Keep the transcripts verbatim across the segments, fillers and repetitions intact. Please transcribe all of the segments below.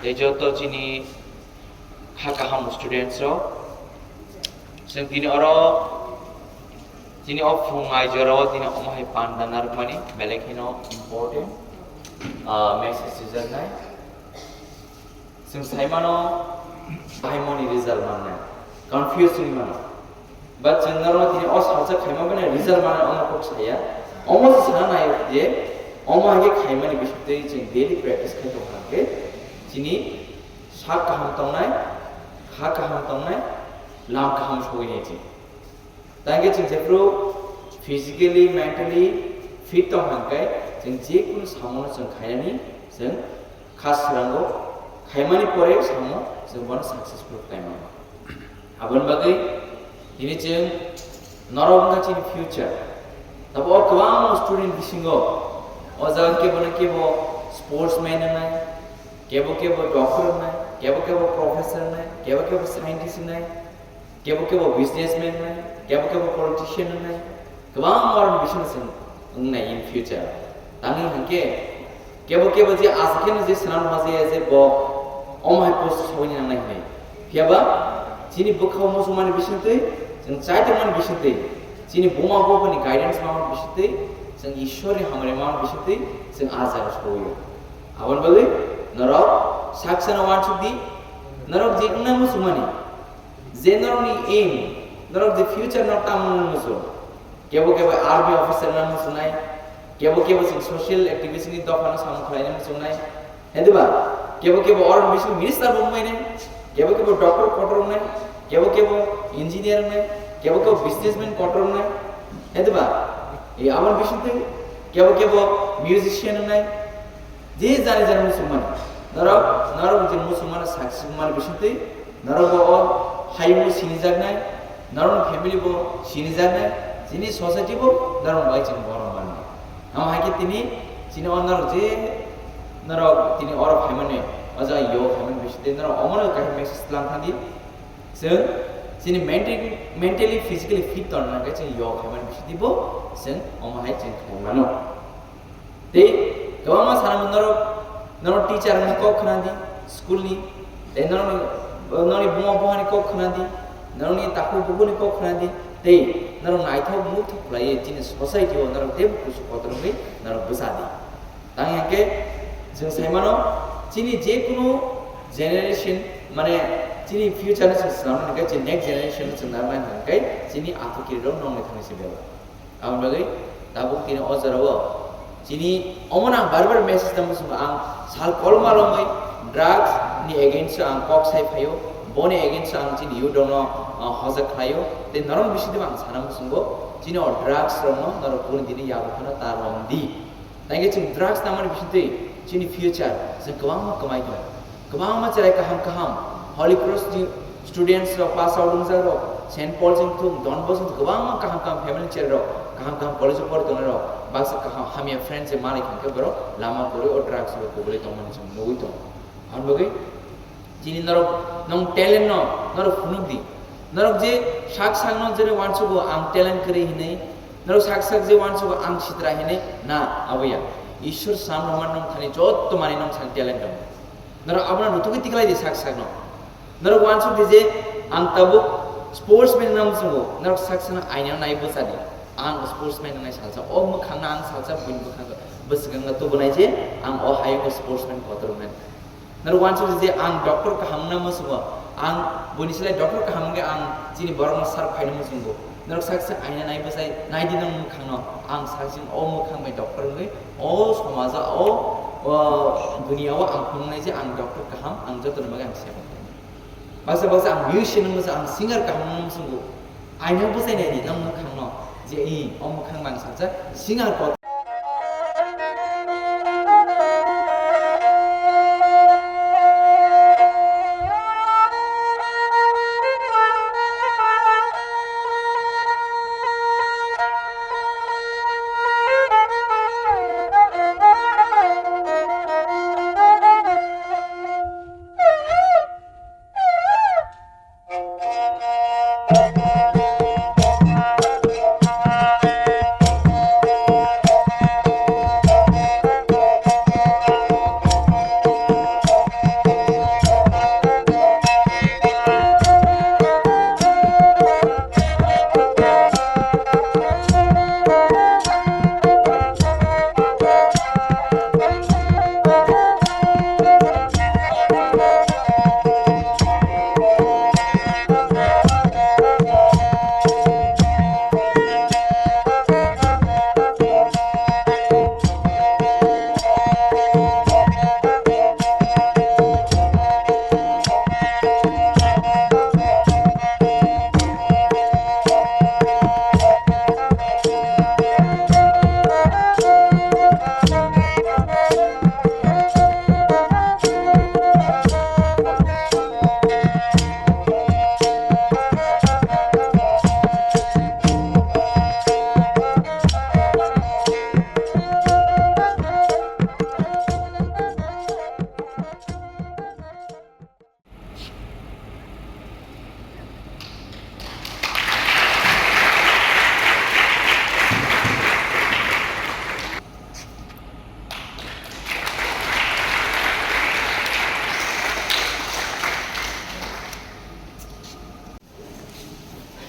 Tei joto chini kha kaham students rok, chwng tini oro chini o phung ai jora o tini omo hai panda narwkmani belai kheno important, ah, message rijaknai. Chwng sai mano, bahai moni result mannai, confuse wngwi mano. But chwng norokno tini o salsa khaima bai result mannai omo kok saya. Omo se sana nai je, omo hai khe khaimani bisingtwi chwng daily practice khai tong kha khe, chini sak kaham tongnai, kha kaham tongnai, lam kaham sogwi nai chwng. Tangkhe chwng jephru physically, mentally fit tong kha khe, chwng je kunu samono chwng khainani chwng kha srango, khaimani pore samo chwng bono successful khlai mano. Aboni bagwi tini chwng norok wngkha chini future. Tabo o kwbangma student bisingo o jaga kebo na kebo sportsman wngnai, kebo kebo doctor wngnai, kebo kebo professor wngnai, kebo kebo scientist wngnai, kebo kebo businessman wngnai, kebo kebo politician wngnai, kwbangma oroni bisingo chwng wngnai in future. Tamni hwnkhe kebo kebo je aswk kheno je swnam rwma je, je bo omo hai post sogwi nangnai hwnwi. Phiyaba chini bwkhao muchungmani bisingtwi, chwng chai tongmani bisingtwi, chini buma bupani guidance mamani bisingtwi, chwng Ishwarni hamari mamani bisingtwi chwng a jaga sogwio. Aboni bagwi norok sak sana uansuk di, norok je wngna muchungmani, je norokni aim, norok je future norok tamo wngna muchung. Kebo kebo army officer wngna muchungnai, kebo kebo chwng social activist ni dophano samung khlaina muchungnai. Hediba, kebo kebo oroni bising minister bo wngmai nai, kebo kebo doctor kotor wngnai, kebo kebo engineer wngnai, kebo kebo businessman kotor wngnai. Hediba, e aboni bisingtwi kebo kebo musician wngnai. Je jani jani muchungmani, norok, norok je muchungmani sakchukmani bisingtwi, norok bo o hayungo sinijaknai, norokni family bo sinijaknai, chini society bo norok bai chwng borom mannai. Amo hai khe tini chini o norok je norok tini oro phaimani, o jaga yo phaimani bisingtwi norok omono kaisa message tlang thangdi. Chwng chini menti-, mentally, physically fit tongna khe chwng yo phaimani bisingtwi bo chwng omo hai chwng khlai mano. Tei kwbangma sana norok, norok teacher ni kok khna di school ni, tei norok ni, norok ni buma bupha ni kok khna di, norok ni takhuk bukhuk ni kok khna di, tei norok naithok muitu khlai chini society o norok tei kusu kotor wngwi norok bwsa di. Tang hwnkhe chwng sai mano chini je kunu generation, mane chini future no chwng swnam hwnkhe chini next generation no chwng narwknai hwnkhe chini athukiri rok nongni thani se bebak. Aboni bagwi tabuk tini o jorao chini omono ang bar bar message tamo chwng ang sal kolma lomwi drugs ni against o ang kok sai phaio, boni against o ang chini youth rokno, ah, hojak khlaio, tei norok bisingtwi ang sana muchungo chini o drugs rokno norok kunu dini yago phano ta romdi. Tangkhe chwng drugs nangmani bisingtwi chini future chwng kwbangma kwmai tongo. Kwbangma cherai kaham kaham Holy Cross ni students rok, pass out wngjak rok, Saint Paul chwng thung, Don Bosco kwbangma kaham kaham family cherai rok, kaham kaham college o pori tongnai rok, baksa kaham hamya friend se malai kha khe borok lama kwrwi o drugs rok kubulwi tongmani chwng nugwi tongo. Aboni bagwi chini norok, nong talent no norok phunuk di. Norok je sak sak no jene uansugo ang talent kwrwi hinwi, norok sak sak je uansugo ang sitra hinwi, na, abo ya. Ishwar sam rwmani nong thani jotto manwi nong sani talent tongo. Norok abono rutugwi tikhlai di sak sak no. Norok uansuk di je ang tabuk sportsman wngna muchungo, norok sak sak no aina nai bwsa di. Ang sportsman wngnai salsa, o mwkhang no ang salsa buini bwkhang bwswk wngna tubunai je ang o hayung sportsman kotor wngnai. Norok uansuk di je ang doctor kaham wngna muchungo, ang buini slai doctor kaham wngwi ang chini borokno serve khaina muchungo. Norok sak sak aina nai bwsai nai di nang mwkhangno, ang sak sing o mwkhang bai doctor wngwi o somajo o, o duniya o ang phunuknai je ang doctor kaham, ang jotoni bagwi ang seba khainai. Baksa baksa ang musician wngmasa ang singer kaham wngna muchungo. Aino bwsai nai di nang mwkhangno je i o mwkhang bang salsa singer kotor.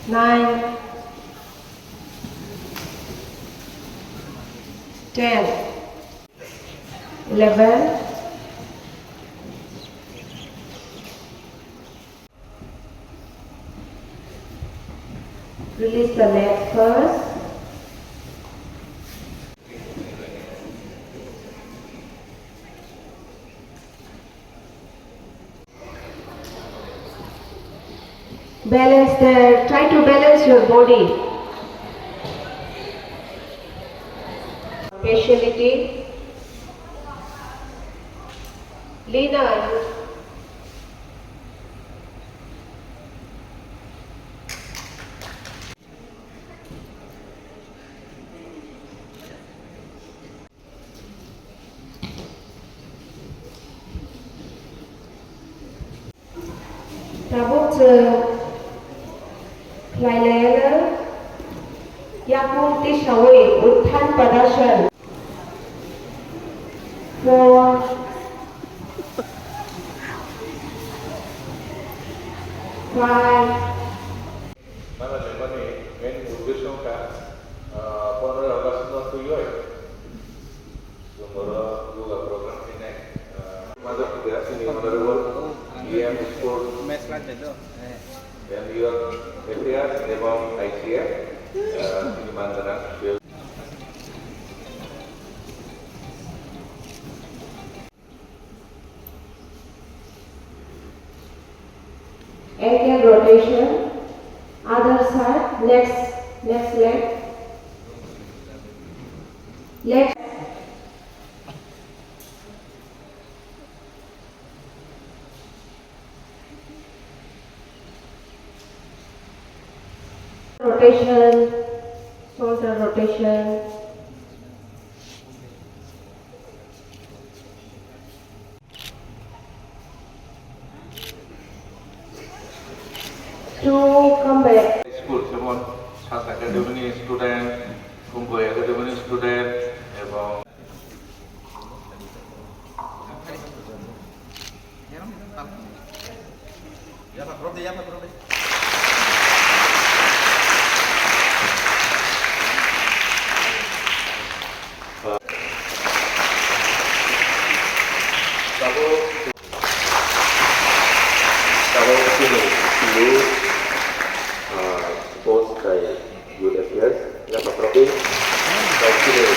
Nine, ten, eleven. Release the leg first. Balance there. Try to balance your body. Speciality. Lean on. Tabuk chwng khlai laiya no yakung tisaui Uttan Padasana. Four, five. Mana lemani main uddesho wngkha, ah, pondro August no twiwi chwng oro yoga program khainai, ah, majak kha chini honorable E M Sport and Youth Affairs ebong I C F, ah, chini man gwnang. Ankle rotation, other side, next, next leg. Leg. Rotation, shoulder rotation. To come back. School jemon Sat Academy ni student, Kungkoi Academy ni student, ebong Tabuk, tabuk chini, chini